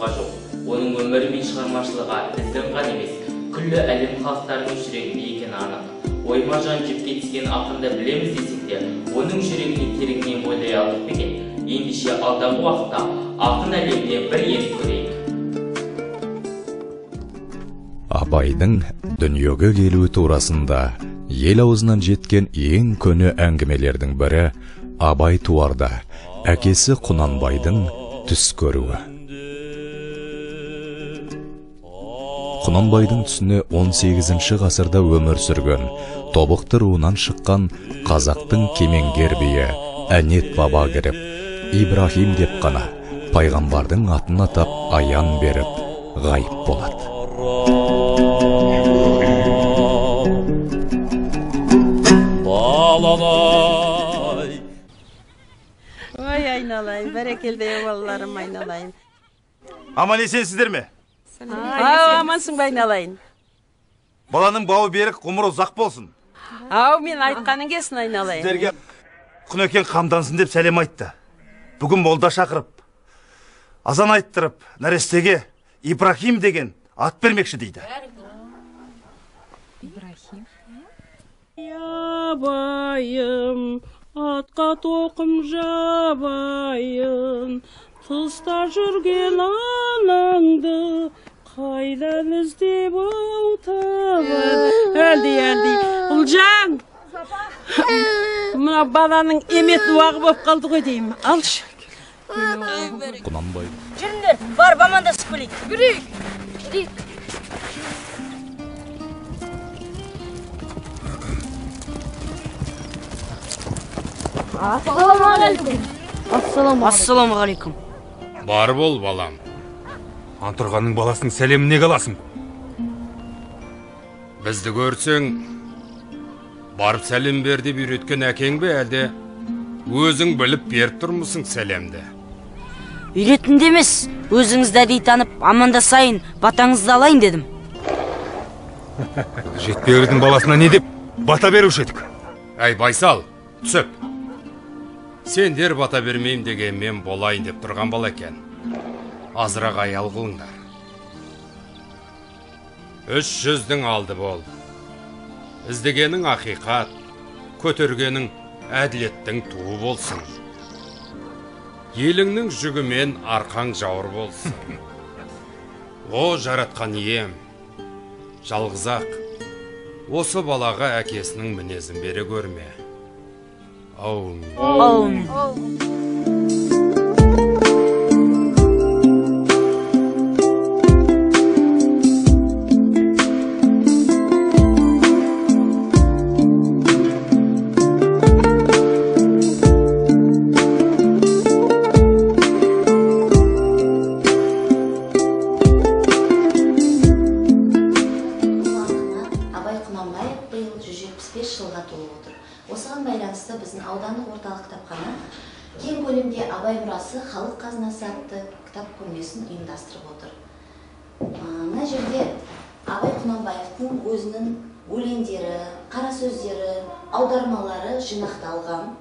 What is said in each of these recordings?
шұға жоқ. Оның өмірі мен шығармашылығы біздің ғана емес, күллі әлем халықтарының жүрегінде екені анық. Ойма жан жіпке тиген ақынды білеміз десек те, оның жүрегіне тереңнен бойлай алдық па екен? Ендеше алдағы уақытта ақын әлеміне бір еніп көрейік. Абайдың дүниеге келуі турасында ел аузынан жеткен ең көне әңгімелердің бірі Абай туарда әкесі Құнанбайдың түс көруі. Құнанбайдың түсіне 18 ғасырда өмір сүрген, Тобықты руынан шыққан қазақтың кемеңгер биі Әнет баба кіріп, Ибрахим деп қана пайғамбардың атын атап аян беріп ғайып болады. Ой, айналайын, бәрекелді балаларым, айналайын. Аман есенсіздер ме? Ау, амансың ба, айналайын. Баланың бауы берік, ғұмыры ұзақ болсын. Ау, мен айтқаның келсін, айналайын. Сіздерге Құнекең қамдансын деп сәлем айтты. Бүгін молда шақырып, азан айттырып, нәрестеге Ибрахим деген ат бермекші дейді. Ибрахим. Абайым, атқа тоқым жабайын, тыста жүрген анаңды қайдан іздеп ау табар. Әлди, әлди, Ұлжан, мына баланың еметін уағы болып қалды ғой деймін. Алшы. Құнанбай. Жүріңдер, барып амандасып келейік. Жүрейік. Жүрейік. Ассалаумағалейкум. Ассалаумағалейкум. Бар бол, балам. Антұрғанның баласының сәлеміне қаласың. Бізді көрсең, барып сәлем бер деп үйреткен әкең бе, әлде өзің біліп беріп тұрмысың сәлемді? Үйреттім де емес, өзіңізді әдейі танып, амандасайын, батаңызды алайын дедім. Жетпегірдің баласына не деп бата беруші едік? Әй, Байсал, түсіп. Сендер бата бермеймін деген мен болайын деп тұрған бала екен. Азырақ аял қылыңдар. 300-дің алды бол. Іздегенің ақиқат, көтергенің әділеттің туы болсын. Еліңнің жүгімен арқаң жауыр болсын. О, жаратқан ием, жалғыз-ақ, осы балаға әкесінің мінезін бере көрме. Аумин. Аумин. Абай Құнанбаев биыл 175 жылға толып отыр. Осыған байланысты біздің аудандық орталық кітапхана кең көлемде Абай мұрасы халық қазынасы атты кітап көрмесін ұйымдастырып отыр. Мына жерде Абай Құнанбаевтың өзінің өлеңдері, қара сөздері, аудармалары жинақталған.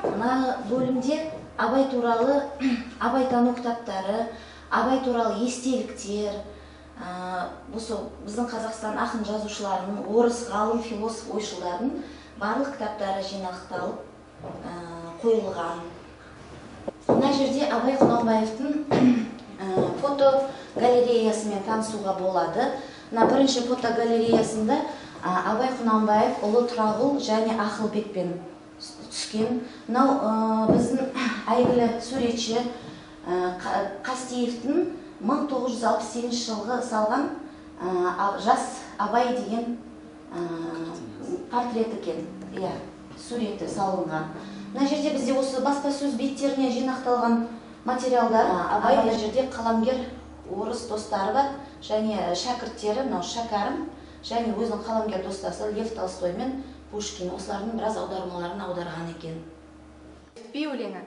Мына бөлімде Абай туралы Абайтану кітаптары, Абай туралы естеліктер, осы біздің Қазақстан ақын жазушыларының, орыс ғалым, философ ойшылдарының барлық кітаптары жинақталып қойылған. Мына жерде Абай Құнанбаевтың фотогалереясымен танысуға болады. Мына бірінші фотогалереясында Абай Құнанбаев ұлы Тұрағұл және Ақылбекпен түскен. Мынау біздің әйгілі суретші Қастеевтің 1968 жылғы салған жас Абай деген портрет екен, иә, суреті салынған. Мына жерде бізде осы баспасөз беттеріне жинақталған материалдар. Абай мына жерде қаламгер орыс достары бар және шәкірттері, мынау Шәкәрім және өзінің қаламгер достасы Лев Толстой мен Пушкин, осылардың біраз аудармаларын аударған екен. Би өлеңі.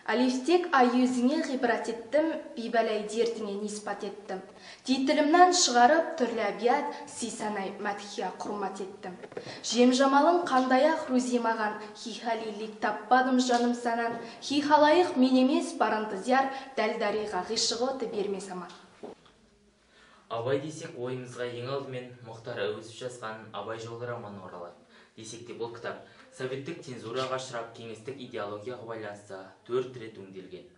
Алифтек ай өзіңе ғибрат еттім, бейбәләй дертіңе ниспат еттім. Титілімнан шығарып түрлі әбият, сисанай мәдхия құрмат еттім. Жем жамалың қандай-ақ рузи маған, хихалилик таппадым жаным санан, хихалайық мен емес барынды зияр, дәл дариға ғишық оты бермес аман. Абай десек ойымызға ең алдымен Мұхтар Әуезов жазған Абай жолы романы оралады. Десек те бұл кітап советтік цензураға ұшырап, кеңестік идеологияға байланысты 4 рет өңделген.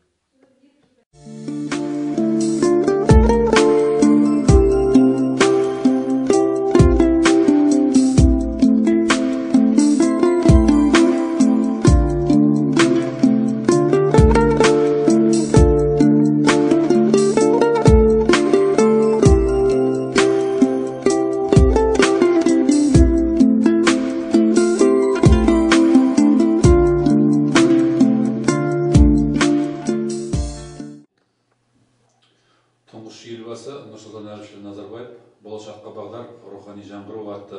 Нұрсұлтан Әбішұлы Назарбаев болашаққа бағдар рухани жаңғыру атты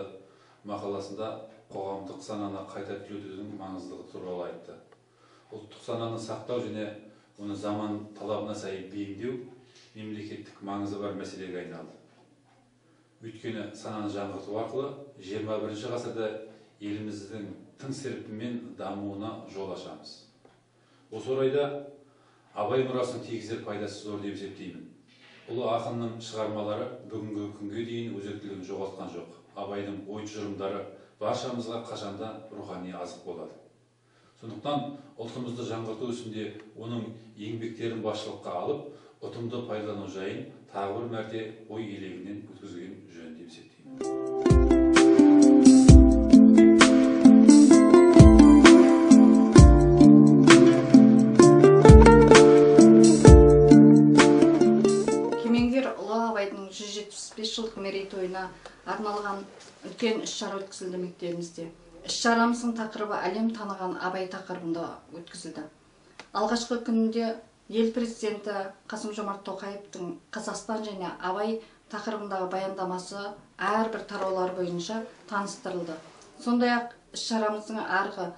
мақаласында қоғамдық сананы қайта түлетудің маңыздылығы туралы айтты. Ұлттық сананы сақтау және оны заман талабына сай бейімдеу мемлекеттік маңызы бар мәселеге айналды. Өйткені сананы жаңғырту арқылы 21-ші ғасырда еліміздің тың серпінмен дамуына жол ашамыз. Осы орайда Абай мұрасының тигізер пайдасы зор деп есептеймін. Ұлы ақынның шығармалары бүгінгі күнге дейін өзектілігін жоғалтқан жоқ. Абайдың ой тұжырымдары баршамызға қашанда рухани азық болады. Сондықтан ұлтымызды жаңғырту ісінде оның еңбектерін басшылыққа алып, ұтымды пайдалану жайын тағы бір мәрте ой елегінен өткізген жөн деп есептеймін. Жылдық мерейтойына арналған үлкен іс-шара өткізілді мектебімізде. Іс-шарамыздың тақырыбы әлем таныған Абай тақырыбында өткізілді. Алғашқы күнінде ел президенті Қасым-Жомарт Тоқаевтың Қазақстан және Абай тақырыбындағы баяндамасы әрбір тараулар бойынша таныстырылды. Сондай-ақ іс-шарамыздың арғы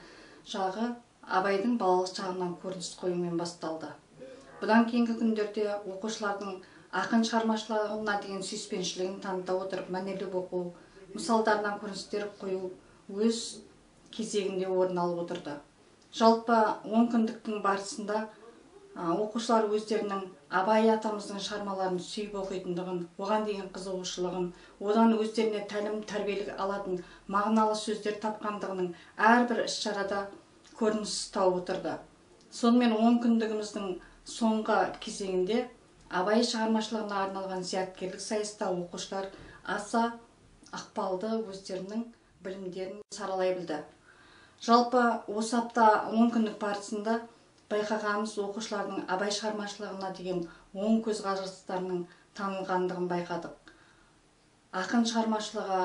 жағы Абайдың балалық шағынан көрініс қоюмен басталды. Бұдан кейінгі күндерде оқушылардың ақын шығармашылығына деген сүйіспеншілігін таныта отырып, мәнерлеп оқу, мысалдарынан көріністер қою өз кезегінде орын алып отырды. Жалпы 10 күндіктің барысында оқушылар өздерінің Абай атамыздың шығармаларын сүйіп оқитындығын, оған деген қызығушылығын, одан өздеріне тәлім тәрбиелік алатын мағыналы сөздер тапқандығының әрбір іс-шарада көрініс тауып отырды. Сонымен 10 күндігіміздің соңғы кезеңінде Абай шығармашылығына арналған зияткерлік сайыста оқушылар аса ықпалды өздерінің білімдерін саралай білді. Жалпы осы апта 10 күндік барысында байқағанымыз оқушылардың Абай шығармашылығына деген оң көзқарастарының танылғандығын байқадық. Ақын шығармашылығы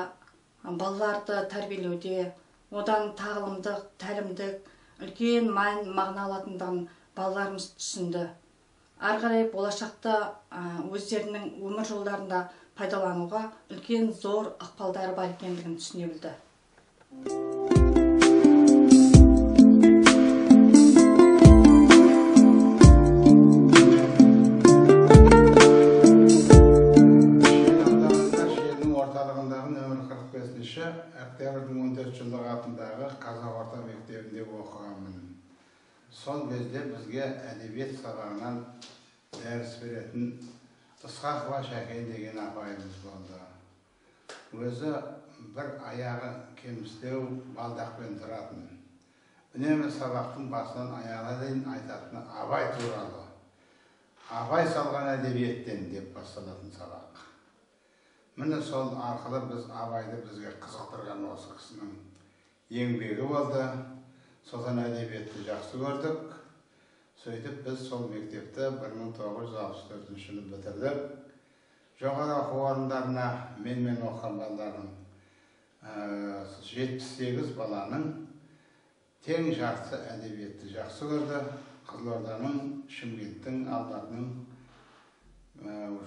балаларды тәрбиелеуде, одан тағылымдық, тәлімдік, үлкен мән мағына алатындығын балаларымыз түсінді. Ары қарай болашақта өздерінің өмір жолдарында пайдалануға үлкен зор ықпалдары бар екендігін түсіне білді. Шиелі ауданында Шиелінің орталығындағы нөмір 45-ші октябрьдің 14 жылдығы атындағы қазақ орта мектебінде оқығанмын. Сол кезде бізге әдебиет сабағынан дәріс беретін Ысқақова Шәкен деген апайымыз болды. Өзі бір аяғы кемістеу балдақпен тұратын. Үнемі сабақтың басынан аяғына дейін айтатыны Абай туралы. Абай салған әдебиеттен деп басталатын сабақ. Міне сол арқылы біз Абайды бізге қызықтырған осы кісінің еңбегі болды. Содан әдебиетті жақсы көрдік. Сөйтіп біз сол мектепті 1964 жылы бітірдік. Жоғары оқу орындарына менімен оқыған балалардың 78 баланың тең жартысы әдебиетті жақсы көрді. Қызылорданың, Шымкенттің, Алматының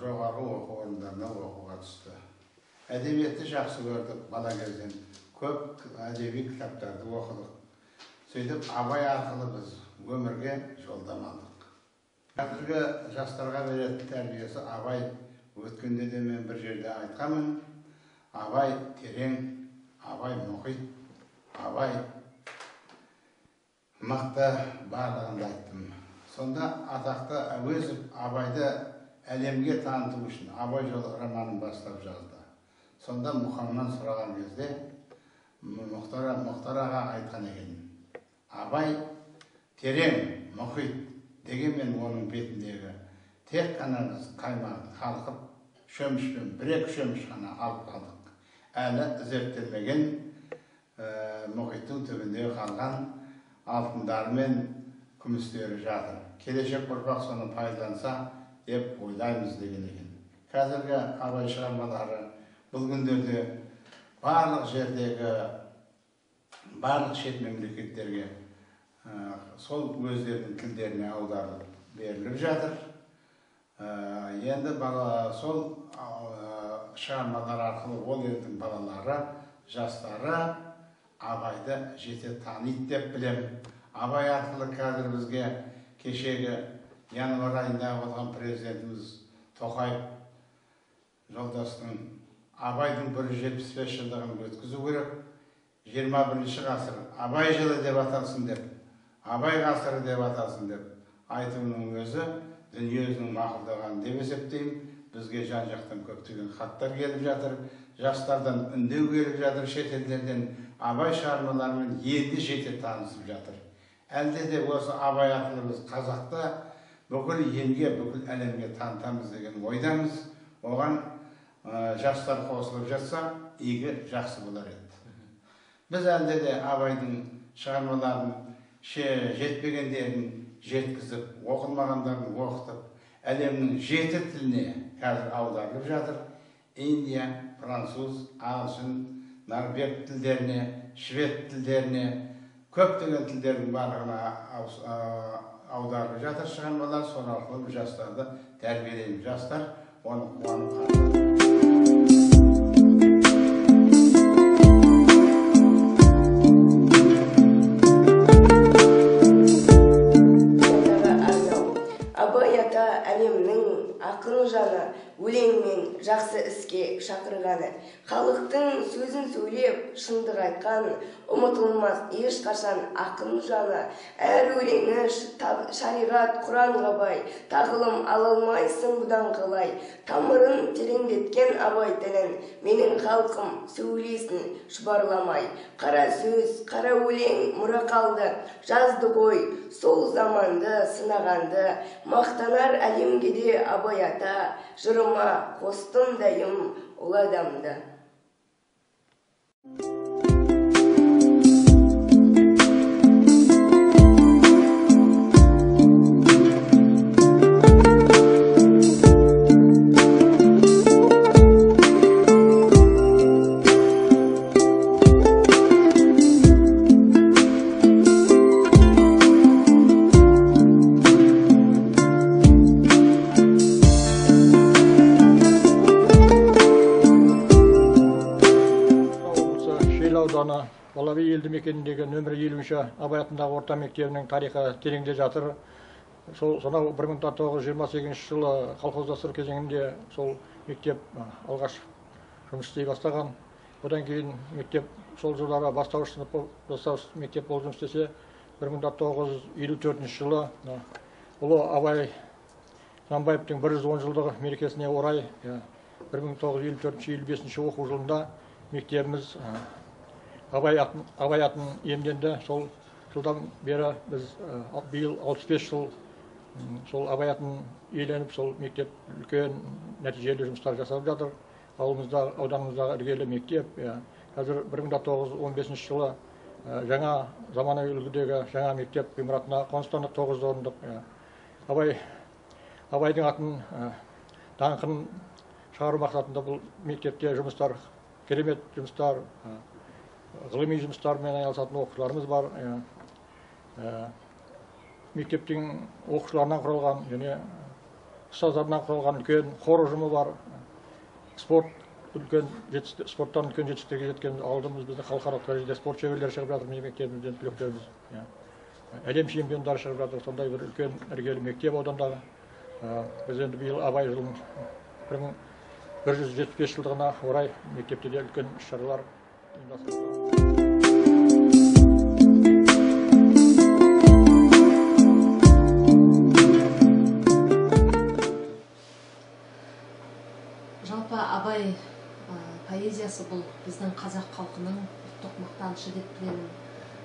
жоғары оқу орындарына оқуға түсті. Әдебиетті жақсы көрдік бала кезден. Көп әдеби кітаптарды оқыдық. Сөйтіп Абай арқылы біз өмірге жолдама алдық. Қазіргі жастарға беретін тәрбиесі Абай, өткенде де мен бір жерде айтқанмын, Абай терең, Абай мұхит, Абай мықты, барлығын да айттым. Сонда атақты Әуезов Абайды әлемге таныту үшін Абай жолы романын бастап жазды. Сонда Мұхаңнан сұраған кезде Мұхтар аға айтқан екен: Абай терең, мұхит дегенмен оның бетіндегі тек қана біз қаймағын қалқып, шөмішпен бір-екі шөміш қана алып қалдық. Әлі зерттелмеген мұхиттың түбінде қалған алтындары мен күмістері жатыр. Келешек ұрпақ соны пайдаланса деп ойлаймыз деген екен. Қазіргі Абай шығармалары бұл күндерде барлық жердегі барлық шет мемлекеттерге сол өздерінің тілдеріне аударылып беріліп жатыр. Енді сол шығармалар арқылы ол елдің балалары, жастары Абайды жете таниды деп білемін. Абай арқылы қазір бізге кешегі январь айында болған президентіміз Тоқаев жолдастың Абайдың 175 жылдығын өткізу керек, 21 ғасыр Абай жылы деп аталсын деп, Абай ғасыры деп аталсын деп айтуының өзі дүние жүзінің мақұлдағаны деп есептеймін. Бізге жан-жақтан көптеген хаттар келіп жатыр, жастардан үндеу келіп жатыр, шетелдерден Абай шығармаларымен енді жете танысып жатыр. Әлде де осы Абай арқылы біз қазақты бүкіл елге, бүкіл әлемге танытамыз деген ойдамыз. Оған жастар қосылып жатса, игі жақсы болар еді. Біз әлде де Абайдың шығармаларын жетпегендерін жеткізіп, оқылмағандарын оқытып, әлемнің 7 тіліне қазір аударылып жатыр. Индия, француз, ағылшын, норвег тілдеріне, швед тілдеріне, көптеген тілдердің барлығына аударылып жатыр шығармалар. Сол арқылы жастарды тәрбиелейміз. Жастар оны қуанып қарсы. Өлеңмен жақсы іске шақырғаны, халықтың сөзін сөйлеп, шындық айтқан, ұмытылмас ешқашан ақын жаны. Әр өлеңі шариғат, Құранға бай, тағылым ала алмайсың бұдан қалай. Тамырын тереңдеткен Абай тілін, менің халқым сөйлесін шұбарламай. Қара сөз, қара өлең мұра қалды, жазды ғой сол заманды сынағанды. Мақтанар әлемге де Абай ата, жырыма қостым дайым ұлы адамды. Балаби елді мекеніндегі нөмірі 50-ші Абай атындағы орта мектебінің тарихы тереңде жатыр. Сол сонау 1928 жылы колхоздастыру кезеңінде сол мектеп алғаш жұмыс істей бастаған. Одан кейін мектеп сол жылдары бастауыш сынып, бастауыш мектеп болып жұмыс істесе, 1954 жылы ұлы Абай Құнанбаевтың 110 жылдығы мерекесіне орай 1954-55 оқу жылында мектебіміз Абай атын иемденді. Сол жылдан бері біз биыл 65 жыл сол Абай атын иеленіп, сол мектеп үлкен нәтижелі жұмыстар жасап жатыр. Ауылымызда, ауданымыздағы іргелі мектеп. Қазір 1915 жылы жаңа заманауи үлгідегі жаңа мектеп ғимаратына қоныстандық, 9 орындық. Абайдың атын, даңқын шығару мақсатында бұл мектепте жұмыстар, керемет жұмыстар, ғылыми жұмыстармен айналысатын оқушыларымыз бар. Мектептің оқушыларынан құралған және ұстаздарынан құралған үлкен хор ұжымы бар. Спорт Үлкен спорттан үлкен жетістіктерге жеткен алдымыз, біздің халықаралық дәрежеде спорт шеберлері шығып жатыр мектебімізден, түлектеріміз. Әлем чемпиондары шығып жатыр, сондай бір үлкен іргелі мектеп аудандағы. Біз енді биыл Абай жылының 1175 жылдығына орай мектепте де үлкен іс-шаралар ұйымдастырылды. Жалпы Абай поэзиясы бұл біздің қазақ халқының ұлттық мақтанышы деп білемін.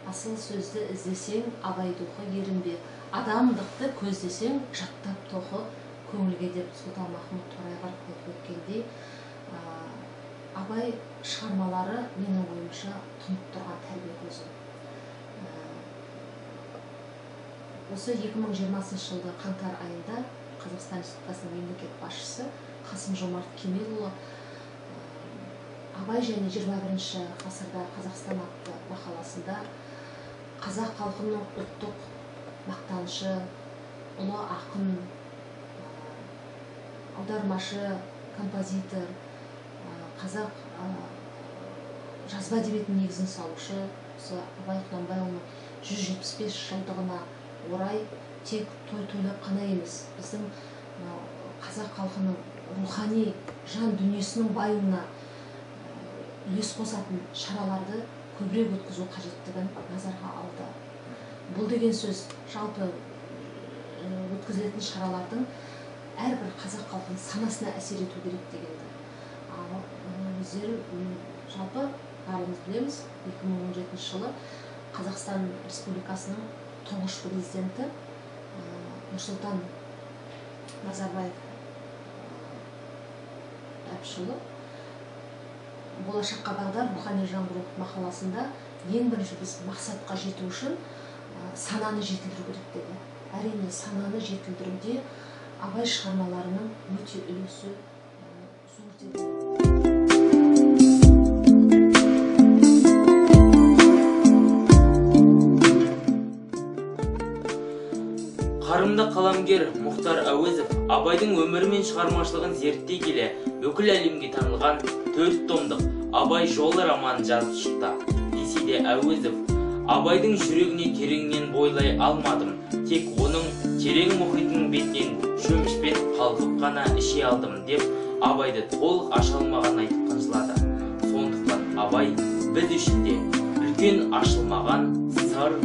Асыл сөзді іздесең, Абайды оқы, ерінбе. Адамдықты көздесең, жаттап тоқы көңілге деп Сұлтанмахмұт Торайғыров айтып өткендей, Абай шығармалары менің ойымша тұнып тұрған тәрбие көзі. Осы 2020 жылды қаңтар айында Қазақстан Республикасының мемлекет басшысы Қасым-Жомарт Кемелұлы Абай және 21-ші ғасырда Қазақстан атты мақаласында қазақ халқының ұлттық мақтанышы, ұлы ақын, аудармашы, композитор, қазақ жазба әдебиетінің негізін салушы осы Абай Құнанбайұлының 175 жылдығына орай тек той тойлап қана емес, біздің қазақ халқының рухани жан дүниесінің байуына үлес қосатын шараларды көбірек өткізу қажеттігін назарға алды. Бұл деген сөз жалпы өткізілетін шаралардың әрбір қазақ халқының санасына әсер ету керек дегенді. Ал өздері жалпы бәріміз білеміз, 2017 жылы Қазақстан Республикасының тұңғыш президенті Нұрсұлтан Назарбаев Әбішұлы болашаққа бағдар рухани жаңғыру мақаласында ең бірінші біз мақсатқа жету үшін сананы жетілдіру керек деді. Әрине, сананы жетілдіруде Абай шығармаларының өте үлесі зор деп. Қарымды қаламгер Мұхтар Әуезов Абайдың өмірі мен шығармашылығын зерттей келе бүкіл әлемге танылған 4 томдық Абай жолы романын жазып шықты. Десе де Әуезов Абайдың жүрегіне тереңнен бойлай алмадым, тек оның терең мұхитының бетінен шөмішпен қалқып қана іше алдым деп Абайды толық аша алмағанын айтып қынжылады. Сондықтан Абай біз үшін де үлкен ашылмаған сыр